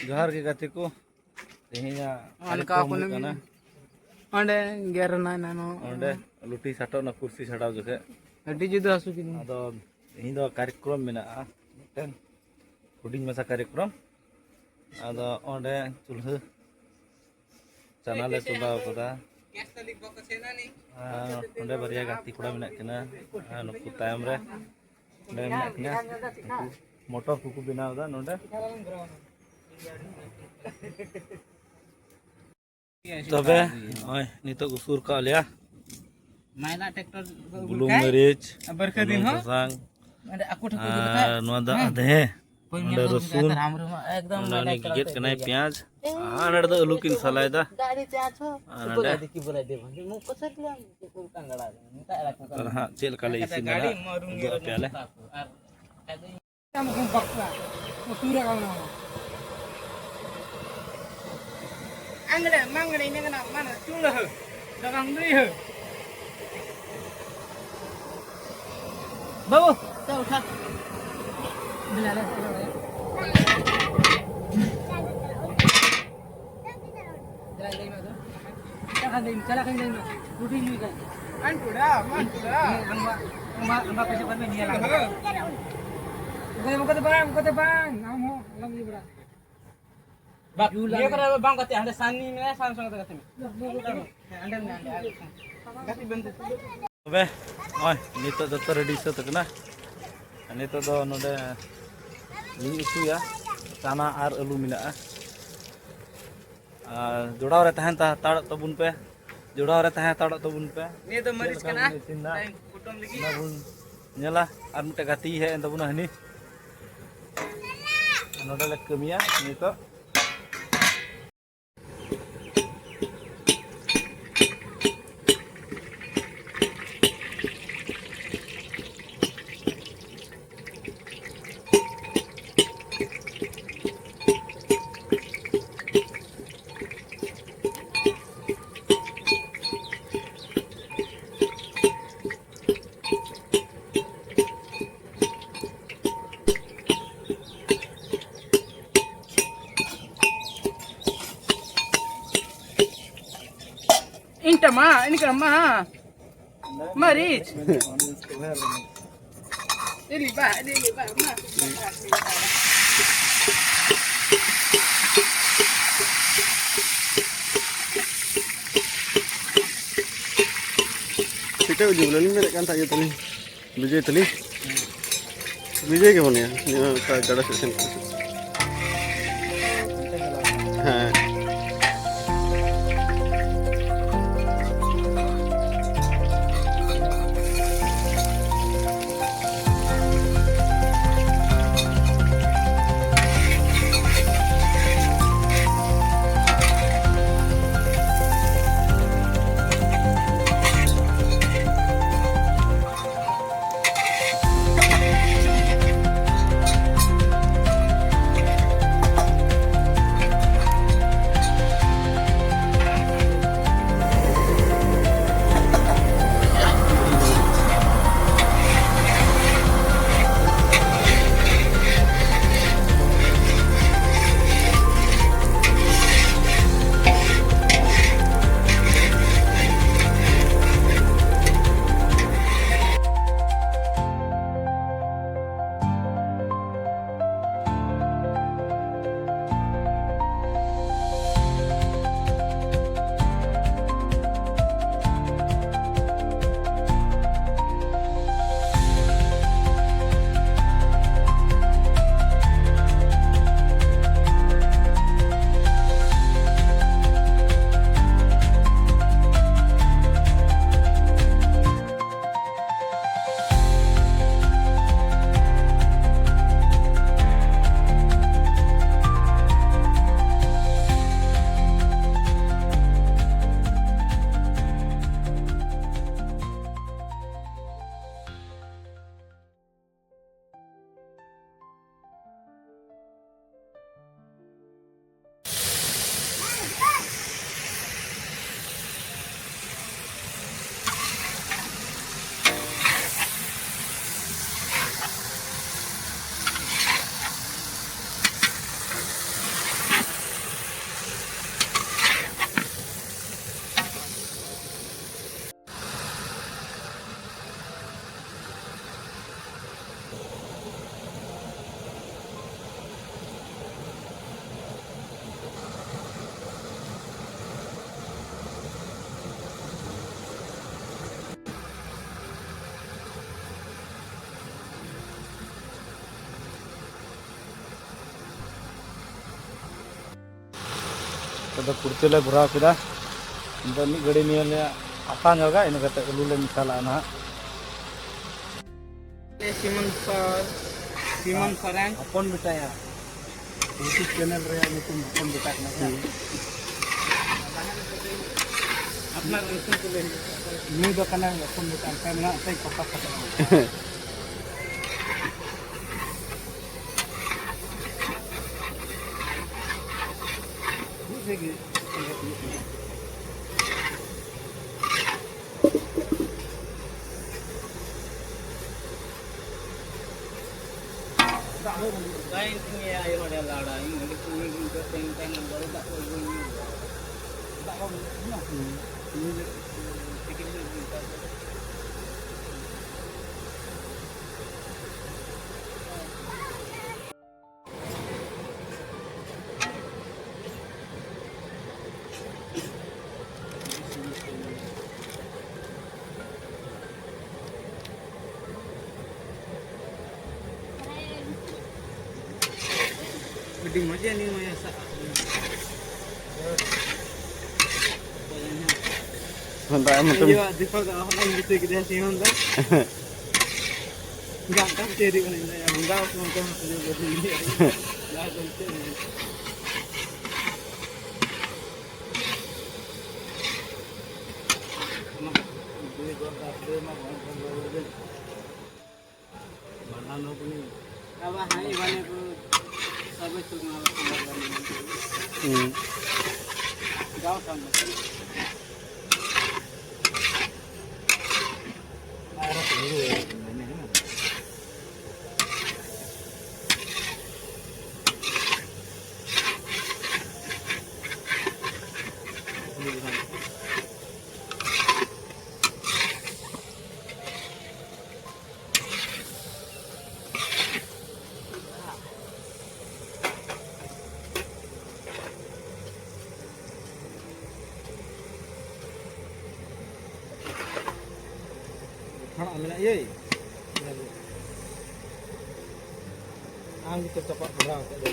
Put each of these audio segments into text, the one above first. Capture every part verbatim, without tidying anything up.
ᱡᱚᱦᱟᱨ ᱜᱮ ᱜᱟᱛᱮ ᱠᱚ, ᱛᱮᱦᱮᱧᱟᱜ ᱚᱱᱠᱟ ᱠᱟᱨᱭᱚᱠᱨᱚᱢ ᱦᱩᱭᱩᱜ ᱠᱟᱱᱟ᱾ ᱚᱸᱰᱮ ᱜᱮᱨ ᱮᱱᱟ ᱮᱱᱟᱱᱚᱜ᱾ ᱚᱸᱰᱮ ᱞᱩᱴᱤ ᱥᱟᱴᱚᱜ ᱱᱟ ᱠᱩᱨᱥᱤ ᱪᱷᱟᱰᱟᱣ ᱡᱚᱠᱷᱮᱡ᱾ ᱟᱹᱰᱤ ᱡᱩᱫᱟᱹ ᱦᱟᱹᱥᱩ ᱠᱤᱫᱤᱧᱟ᱾ ᱟᱫᱚ ᱛᱮᱦᱮᱧ ᱫᱚ ᱠᱟᱨᱭᱚᱠᱨᱚᱢ ᱢᱮᱱᱟᱜᱼᱟ, ᱢᱤᱫᱴᱮᱱ ᱦᱩᱰᱤᱧ ᱢᱟᱪᱷᱟ ᱠᱟᱨᱭᱚᱠᱨᱚᱢ᱾ ᱟᱫᱚ ᱚᱸᱰᱮ ᱪᱩᱞᱦᱟᱹ ᱪᱟᱱᱟ ᱞᱮ ᱪᱚᱸᱫᱟ ᱟᱠᱟᱫᱟ᱾ ᱟᱨ ᱚᱸᱰᱮ ᱵᱟᱨᱭᱟ ᱜᱟᱛᱮ ᱠᱚᱲᱟ ᱢᱮᱱᱟᱜ ᱠᱤᱱᱟ᱾ ᱟᱨ ᱱᱩᱠᱩ ᱛᱟᱭᱚᱢ ᱨᱮ ᱚᱸᱰᱮ ᱢᱮᱱᱟᱜ ᱠᱤᱱᱟ᱾ ᱩᱱᱠᱩ ᱢᱚᱴᱚᱨ ᱠᱚᱠᱚ ᱵᱮᱱᱟᱣ ᱮᱫᱟ ᱱᱚᱰᱮ᱾ ᱛᱚᱵᱮ ᱱᱚᱜᱼᱚᱭ ᱱᱤᱛᱚᱜ ᱠᱚ ᱥᱩᱨ ᱠᱟᱜ ᱞᱮᱭᱟ᱾ ᱢᱟᱭᱞᱟ ᱴᱨᱟᱠᱴᱚᱨ ᱠᱚ ᱟᱹᱜᱩ ᱵᱩᱞᱩᱝ, ᱠᱷᱟᱡ, ᱢᱟᱹᱨᱤᱪ, ᱵᱟᱹᱨᱠᱟᱹ ᱫᱤᱱ ᱵᱩᱞᱩᱝ, ᱦᱚᱸ ᱥᱟᱥᱟᱝ, ᱚᱸᱰᱮ ᱟᱠᱚ ᱴᱷᱮᱱ ᱠᱚ ᱤᱫᱤ ᱞᱮᱠᱷᱟᱡ, ᱟᱨ ᱱᱚᱣᱟ ᱫᱚ ᱦᱮᱸ᱾ ᱟᱫᱷᱮ᱾ ᱦᱳᱭ, ᱚᱸᱰᱮ ᱧᱮᱞ ᱨᱚᱥᱩᱱ, ᱫᱚ ᱨᱟᱢ ᱨᱮᱢᱟ ᱮᱠᱫᱚᱢ ᱚᱸᱰᱮ ᱢᱟᱭᱞᱟ ᱩᱱᱤ ᱪᱟᱞᱟᱣ ᱜᱮᱜᱮᱫ ᱩᱛᱟᱹᱨ ᱠᱟᱱᱟᱭ ᱜᱮᱭᱟ᱾ ᱯᱮᱸᱭᱟᱡᱽ, ᱟᱨ ᱱᱚᱰᱮ ᱫᱚ ᱟᱹᱞᱩ ᱠᱤᱱ ᱥᱟᱞᱟᱭᱮᱫᱟ᱾ ᱟᱨ ᱱᱚᱰᱮ ᱟᱫᱚ ᱦᱟᱸᱜ ᱪᱮᱫ ᱞᱮᱠᱟ ᱞᱮ ᱤᱥᱤᱱ ᱫᱟ ᱦᱟᱸᱜ ᱩᱫᱩᱜ ᱟᱯᱮᱭᱟᱞᱮ᱾ ᱟᱝᱜᱽᱲᱮ ᱢᱟᱝᱜᱽᱲᱮ ᱤᱱᱟᱹ ᱠᱟᱱᱟ, ᱢᱟᱱᱮ ᱪᱩᱞᱦᱟᱹ ᱫᱚ ᱵᱟᱝ ᱫᱩᱭᱦᱟᱹ᱾ ᱵᱟᱹᱵᱩ, ᱪᱚ ᱩᱴᱷᱟ᱾ ᱵᱤᱞᱟ ᱞᱮ ᱪᱟᱞᱟᱜ ᱠᱟᱱᱟ᱾ ᱪᱟᱞᱟᱜ ᱠᱟᱱ ᱫᱟᱹᱧ, ᱪᱟᱞᱟᱜ ᱠᱟᱱ ᱫᱟᱹᱧ, ᱨᱩᱴᱤ ᱧᱩᱭ ᱠᱟᱱ᱾ ᱟᱱ ᱯᱩᱲᱟ, ᱟᱱ ᱯᱩᱲᱟ᱾ ᱦᱮᱸ, ᱟᱢ ᱵᱟ, ᱟᱢ ᱵᱟ, ᱟᱢ ᱵᱟ ᱯᱮᱥᱮ ᱯᱟᱨᱢᱮ ᱧᱮᱞ ᱟᱢ᱾ ᱚᱱᱠᱟ ᱫᱚ ᱵᱟᱝ, ᱚᱱᱠᱟ ᱫᱚ ᱵᱟᱝ, ᱟᱢ ᱦᱚᱸ ᱟᱞᱚᱢ ᱤᱭᱟᱹ ᱵᱟᱲᱟ᱾ ᱵᱟ, ᱡᱩᱞ ᱱᱤᱭᱟᱹ ᱟᱞᱮ᱾ ᱠᱚᱨᱮ ᱵᱟᱝ ᱜᱟᱛᱮᱜᱼᱟ, ᱦᱟᱸᱰᱮ ᱥᱟᱱᱤ ᱢᱮᱱᱟᱭᱟ, ᱥᱟᱱ ᱥᱚᱸᱜᱮ ᱛᱮ ᱜᱟᱛᱮ ᱢᱮ᱾ ᱦᱮᱸ, ᱦᱟᱸᱰᱮ ᱢᱮᱱᱟᱭᱟ, ᱦᱟᱸᱰᱮ ᱟᱞᱮ ᱥᱟᱱ᱾ ᱜᱟᱛᱮ ᱵᱮᱱ ᱫᱩ᱾ ᱛᱚᱵᱮ ᱱᱚᱜᱼᱚᱭ ᱱᱤᱛᱚᱜ ᱡᱚᱛᱚ ᱨᱮᱰᱤ ᱥᱟᱹᱛ ᱟᱠᱟᱱᱟ᱾ ᱱᱤᱛᱚᱜ ᱫᱚ ᱱᱚᱰᱮ ᱞᱤᱧ ᱩᱛᱩᱭᱟ, ᱪᱟᱱᱟ ᱟᱨ ᱟᱹᱞᱩ ᱢᱮᱱᱟᱜᱼᱟ᱾ ᱟᱨ ᱡᱚᱲᱟᱣ ᱨᱮ ᱛᱟᱦᱮᱱ ᱛᱟ-, ᱦᱟᱛᱟᱲᱚᱜ ᱛᱟᱵᱚᱱ ᱯᱮ, ᱡᱚᱲᱟᱣ ᱨᱮ ᱛᱟᱦᱮᱸ ᱦᱟᱛᱟᱲᱚᱜ ᱛᱟᱵᱚᱱ ᱯᱮ᱾ ᱱᱤᱭᱟᱹ ᱫᱚ ᱢᱟᱹᱨᱤᱪ ᱪᱮᱫ ᱞᱮᱠᱟ ᱠᱟᱱᱟ, ᱵᱚᱱ ᱤᱥᱤᱱ ᱫᱟ, ᱠᱩᱴᱟᱹᱢ ᱞᱟᱹᱜᱤᱫ᱾ ᱚᱱᱟ ᱵᱚᱱ ᱧᱮᱞᱟ᱾ ᱟᱨ ᱢᱤᱫᱴᱮᱡ ᱜᱟᱛᱮ ᱦᱮᱡ ᱮᱱ ᱛᱟᱵᱚᱱᱟ ᱦᱟᱹᱱᱤ, ᱱᱚᱰᱮ ᱞᱮ ᱠᱟᱹᱢᱤᱭᱟ ᱱᱤᱛᱚᱜ᱾ Dah, Mak. Ini kan, Mak. Maris. Ini, Pak. Ini, ini, Pak. Mak. Kita ujung ni mereka tak ya tadi. Bijoy ᱛᱟᱹᱞᱤ᱾ Bijoy ᱜᱮ ᱢᱚᱱᱮᱭᱟ, ᱱᱤᱭᱟᱹ ᱚᱠᱟ ᱜᱟᱰᱟ ᱥᱮᱫ ᱥᱮᱱ ᱠᱟᱱᱟ᱾ ᱦᱮᱸ᱾ ᱟᱫᱚ ᱠᱩᱲᱪᱟᱹ ᱞᱮ ᱵᱷᱚᱨᱟᱣ ᱠᱮᱫᱟ᱾ ᱱᱤᱛᱚᱜ ᱢᱤᱫ ᱜᱷᱟᱹᱲᱤ ᱱᱤᱭᱟᱹ ᱞᱮ ᱟᱛᱟ ᱧᱚᱜᱟ, ᱤᱱᱟᱹ ᱠᱟᱛᱮ ᱟᱹᱞᱩ ᱞᱮ ᱢᱮᱥᱟᱞᱟᱜᱼᱟ ᱱᱟᱦᱟᱜ᱾ ᱥᱤᱢᱚᱱ ᱥᱚᱨ, ᱥᱤᱢᱚᱱ ᱥᱚᱨᱮᱱ᱾ ᱦᱚᱯᱚᱱ ᱵᱮᱴᱟᱭᱟ᱾ YouTube ᱪᱮᱱᱮᱞ ᱨᱮᱭᱟᱜ ᱧᱩᱛᱩᱢ ᱦᱚᱯᱚᱱ ᱵᱮᱴᱟ ᱠᱟᱱᱟ᱾ ᱦᱩᱸ᱾ ᱟᱯᱱᱟᱨ ᱧᱩᱛᱩᱢ ᱠᱚ ᱞᱟᱹᱭ ᱦᱩᱭᱩᱜ ᱠᱟᱱᱟ᱾ ᱱᱩᱭ ᱫᱚ ᱠᱟᱱᱟᱭ ᱦᱚᱯᱚᱱ ᱵᱮᱴᱟ, ᱮᱱᱠᱷᱟᱱ ᱱᱟᱦᱟᱜ ᱛᱮᱭ ᱠᱚᱴᱟ ᱠᱟᱛᱮ᱾ ᱵᱟᱭ ᱤᱧ ᱟᱭᱳ ᱦᱚᱲᱮ ᱞᱟᱲᱟ, ᱤᱧ ᱚᱸᱰᱮ ᱠᱚ ᱩᱱᱤ ᱤᱧ ᱠᱚ ᱛᱮᱧ ᱛᱟᱭᱱᱚᱢ ᱵᱟᱨᱚ ᱫᱟᱜ ᱠᱚ ᱟᱹᱜᱩ ᱤᱧ ᱧᱩ᱾ ᱫᱟᱜ ᱵᱟᱝ ᱧᱩ᱾ ᱦᱩᱸ᱾ ᱧᱩ ᱞᱮ ᱛᱤᱠᱤᱱ ᱧᱚᱜ ᱧᱩ ᱠᱟᱜ᱾ ᱟᱹᱰᱤ ᱢᱚᱡᱽ ᱜᱮ ᱱᱤᱭᱟᱹ ᱢᱚᱡᱽ ᱥᱟᱵ᱾ ᱦᱚᱸ, ᱫᱟᱜ ᱮᱢ ᱦᱟᱛᱟᱲ᱾ ᱤᱭᱟᱹ, ᱫᱤᱯᱚᱠ ᱫᱚ ᱦᱚᱞᱟᱧ ᱜᱩᱯᱤ ᱠᱮᱫᱮᱭᱟ ᱥᱤᱢᱚᱱ ᱫᱚ᱾ ᱜᱟᱱᱴᱟ ᱛᱮ ᱦᱤᱡᱩᱜ ᱠᱟᱱᱟ, ᱤᱧ ᱫᱚ ᱵᱚᱸᱜᱟ ᱦᱚᱯᱚᱱ ᱠᱚ ᱦᱚᱸ ᱛᱩᱞᱟᱹᱣ ᱠᱟᱛᱮ ᱤᱧ ᱦᱮᱡ ᱟᱠᱟᱱᱟ᱾ ᱫᱟᱜ ᱫᱚ ᱪᱮᱫ ᱮᱢ ᱢᱮᱱᱟ? ᱚᱱᱟ ᱫᱚ ᱫᱩᱭ ᱜᱚᱴ ᱫᱟᱜ ᱫᱩᱭ ᱢᱟ ᱵᱟᱝ ᱵᱚᱱᱫᱚ ᱞᱮᱫᱮ᱾ ᱵᱟᱰᱟᱱ ᱦᱚᱸ ᱠᱟᱹᱱᱟᱹᱧ᱾ ᱟᱵᱟ ᱦᱟᱸᱜ ᱤᱵᱟᱱᱮ ᱠᱚ ᱥᱟᱵᱮ ᱛᱩᱢᱟ ᱠᱚ ᱵᱟᱰᱟᱱ᱾ ᱦᱩᱸ᱾ ᱜᱟᱶ ᱠᱟᱱ ᱫᱚ᱾ ᱠᱷᱟᱲᱟᱜ ᱢᱮᱱᱟᱜ ᱤᱭᱟᱹᱭ᱾ ᱟᱢ ᱜᱮᱛᱚ ᱪᱟᱯᱟᱫ ᱵᱟᱲᱟ ᱟᱠᱟᱫ ᱫᱚ᱾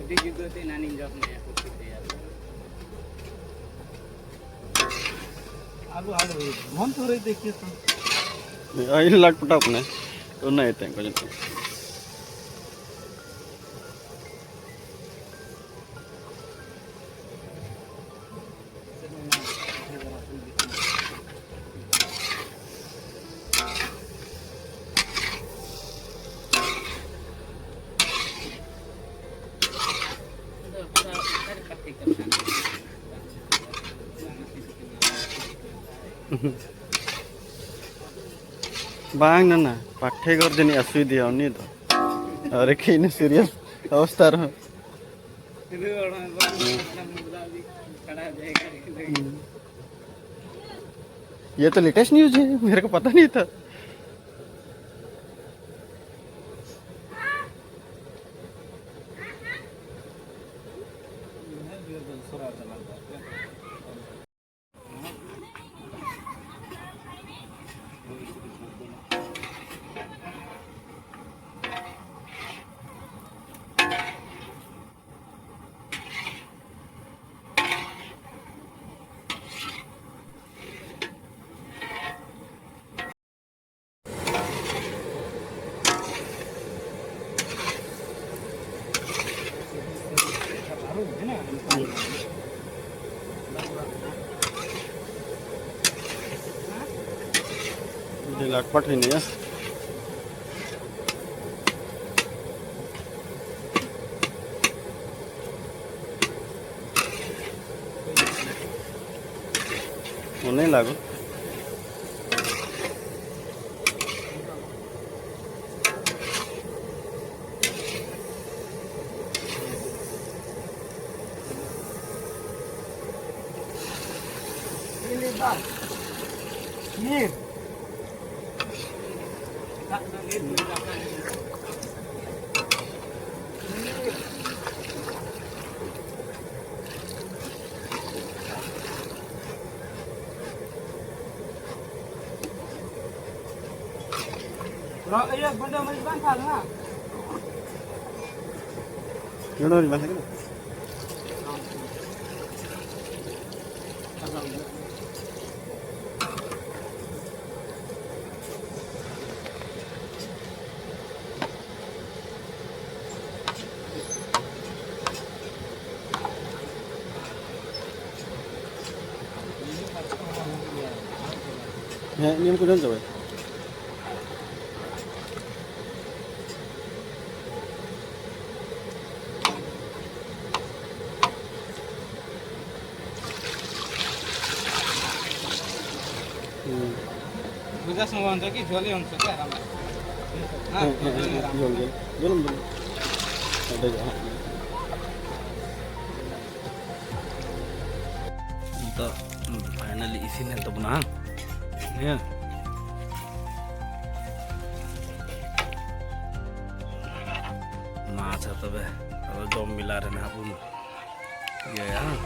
ᱟᱹᱰᱤ ᱡᱩᱫᱟᱹ ᱛᱮ ᱱᱟᱱᱤᱧ ᱡᱚᱢ ᱧᱩᱭᱟ ᱠᱩᱨᱥᱤ ᱛᱮ᱾ ᱟᱞᱩ, ᱟᱞᱩ, ᱢᱚᱱ ᱛᱚ ᱨᱮ ᱫᱮᱠᱷᱤᱭᱮ ᱛᱚ᱾ ᱟᱭ ᱞᱟᱜ ᱯᱚᱴᱟᱣ ᱠᱟᱱᱟ᱾ ᱚᱱᱟ ᱤᱭᱟᱹᱛᱮ ᱚᱱᱠᱟ ᱧᱮᱞᱚᱜ ᱠᱟᱱᱟ᱾ ᱵᱟᱝ ᱱᱟᱱᱟ, ᱯᱟᱴᱷᱮ ᱜᱚᱨ ᱡᱟᱹᱱᱤᱡ ᱟᱹᱥᱩᱭ ᱫᱤᱭᱟ ᱩᱱᱤ ᱫᱚ᱾ ᱟᱨ ᱮᱠᱷᱮ ᱤᱱᱟᱹ serious ᱚᱵᱚᱥᱛᱟ ᱨᱮᱦᱚᱸ᱾ ये तो लेटेस्ट न्यूज है, मेरे को पता नहीं था। ᱟᱹᱰᱤ ᱞᱟᱴᱯᱟᱴ ᱦᱩᱭᱱᱟ ᱭᱟ᱾ ᱚᱱᱮ ᱞᱟᱜᱚ᱾ Mir. Ro-, iya, benda mari bang, kan, ha? ᱱᱚᱰᱮ ᱵᱟᱝ ᱦᱮᱡ ᱠᱟᱱᱟ? ᱦᱮᱸ, ᱱᱤᱭᱟᱹ ᱠᱚ ᱡᱚᱢ ᱪᱟᱵᱟᱭ᱾ ᱦᱩᱸ᱾ ᱵᱩᱡᱷᱟᱹᱣ ᱥᱚᱢᱚᱭ ᱚᱱᱛᱮ ᱠᱤ ᱡᱷᱚᱞᱤ ᱚᱱᱛᱮ ᱠᱤ ᱟᱨᱟᱢ᱾ ᱦᱮᱸ, ᱦᱮᱸ, ᱦᱮᱸ, ᱦᱮᱸ, ᱡᱚᱞ, ᱡᱚᱞ᱾ ᱡᱚᱞᱚᱱ, ᱡᱚᱞᱚᱱ᱾ ᱦᱮᱰᱮᱡᱚᱜᱼᱟ ᱦᱟᱸᱜ᱾ ᱱᱤᱛᱚᱜ finally ᱤᱥᱤᱱ ᱮᱱ ᱛᱟᱵᱚᱱᱟ, ᱦᱮᱸ? ᱢᱟ ᱟᱪᱪᱷᱟ, ᱛᱚᱵᱮ ᱟᱫᱚ ᱡᱚᱢ ᱵᱮᱞᱟ ᱨᱮ ᱱᱟᱦᱟᱜ ᱵᱚᱱ ᱤᱭᱟᱹᱭᱟ, ᱦᱮᱸ?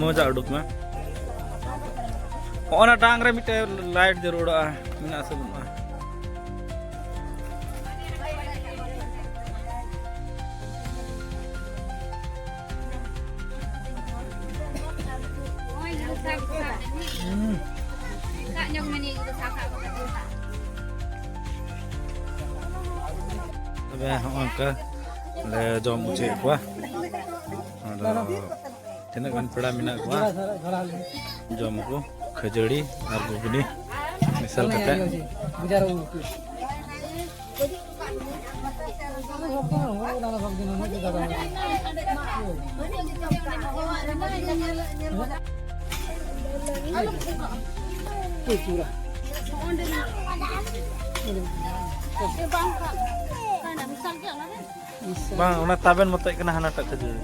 ᱢᱚᱡᱟ ᱩᱰᱩᱠ ᱢᱟ᱾ ᱦᱚᱸᱜᱼᱚ ᱱᱟ ᱴᱟᱝ ᱨᱮ ᱢᱤᱫᱴᱮᱡ light ᱡᱟᱹᱨᱩᱲᱚᱜᱼᱟ, ᱢᱮᱱᱟᱜᱼᱟ ᱥᱮ ᱵᱟᱹᱱᱩᱜᱼᱟ? ᱛᱚᱵᱮ ᱦᱚᱸᱜᱼᱚ ᱱᱚᱝᱠᱟ ᱞᱮ ᱡᱚᱢ ᱚᱪᱚᱭᱮᱫ ᱠᱚᱣᱟ᱾ ᱟᱫᱚ ᱛᱤᱱᱟᱹᱜ ᱜᱟᱱ ᱯᱮᱲᱟ ᱢᱮᱱᱟᱜ ᱠᱚᱣᱟ, ᱡᱚᱢ ᱟᱠᱚ ᱠᱷᱟᱹᱡᱟᱹᱲᱤ ᱟᱨ ᱜᱷᱩᱜᱽᱱᱤ ᱢᱮᱥᱟᱞ ᱠᱟᱛᱮ᱾ ᱵᱟᱝ, ᱚᱱᱟ ᱛᱟᱵᱮᱱ ᱢᱚᱛᱚᱡ ᱠᱟᱱᱟ, ᱦᱟᱱᱟᱴᱟᱜ ᱠᱷᱟᱹᱡᱟᱹᱲᱤ᱾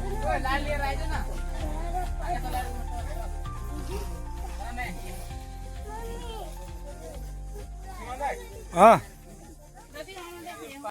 ᱦᱮᱸ᱾